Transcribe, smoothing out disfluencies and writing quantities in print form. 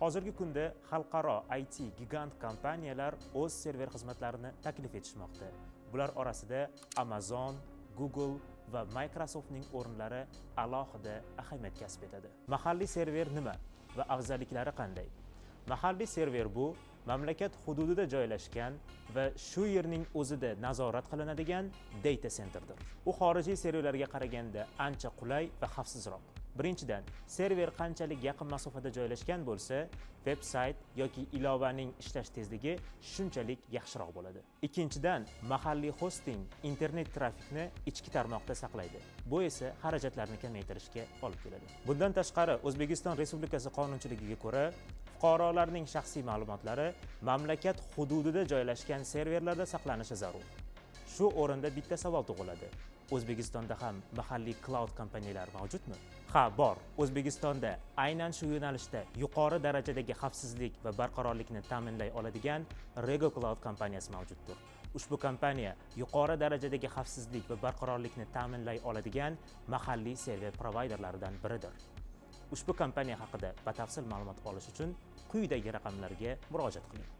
Hozirgi kunda xalqaro IT gigant kompaniyalar o'z server xizmatlarini taklif etishmoqda. Bular orasida Amazon, Google va Microsoftning o'rinlari alohida ahamiyat kasb etadi. Mahalliy server nima va afzalliklari qanday? Mahalliy server bu mamlakat hududida joylashgan va shu yerning o'zida nazorat qilinadigan data centerdir. U xorijiy serverlarga qaraganda ancha qulay va xavfsizroq. Birinchidan, server qanchalik yaqin masofada joylashgan bo'lsa, veb-sayt yoki ilovaning ishlash tezligi shunchalik yaxshiroq bo'ladi. Ikkinchidan, mahalliy hosting internet trafikni ichki tarmoqda saqlaydi. Bu esa xarajatlarni kamaytirishga olib keladi. Bundan tashqari, O'zbekiston Respublikasi qonunchiligiga ko'ra, fuqarolarning shaxsiy ma'lumotlari mamlakat hududida joylashgan serverlarda saqlanishi zarur. Shu o'rinda bitta savol tug'iladi. O'zbekistonda ham mahalliy cloud kompaniyalar mavjudmi? Ha, bor. O'zbekistonda aynan shu yo'nalishda yuqori darajadagi xavfsizlik va barqarorlikni ta'minlay oladigan Rego Cloud kompaniyasi mavjuddir. Ushbu kompaniya yuqori darajadagi xavfsizlik va barqarorlikni ta'minlay oladigan mahalliy server provayderlaridan biridir. Ushbu kompaniya haqida batafsil ma'lumot olish uchun quyidagi raqamlarga murojaat qiling.